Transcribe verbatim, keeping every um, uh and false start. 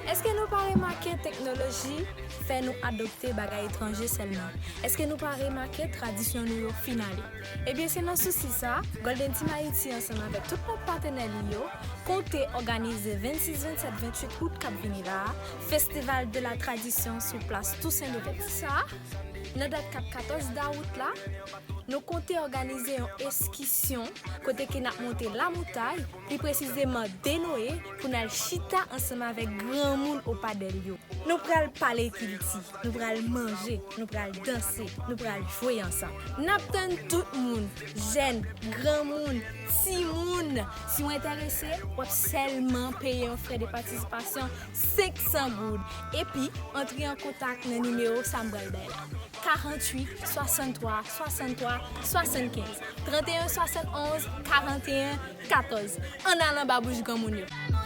Èske nou pa remake teknoloji fè nou adopte bagay etranje sèlman? Èske nou pa remake tradisyon nou yo fin ale? Ebyen, se nan sousi sa, Golden Team Haiti ansanm avèk tout lòt patnè li yo konte òganize vennsis, vennsèt, vennwit out k ap vini la a, Festival de la Tradition sou plas Tousen Louvèti. Sa, nan dat k ap katòz dawout la, nou konte òganize yon eskisyon kote ke n ap monte Lamontay, pli presizeman Denoye, pou n al chita ansanm avèk granmoun Opadèl yo. Nou pral pale kilti, nou pral manje, nou pral danse, nou pral jwe ansanm. N ap tann tout moun, jèn, granmoun, timoun. Si w enterese, w ap sèlman peye yon frè de patisipasyon senk san goud. Epi, antre an kontak nan nimewo sa m pral bay la. Karannwit, swasanntwa, swasanntwa, swasannkenz. Tranteyen, swasantonz, karanteyen, katòz. Ann al anba bouch granmoun yo.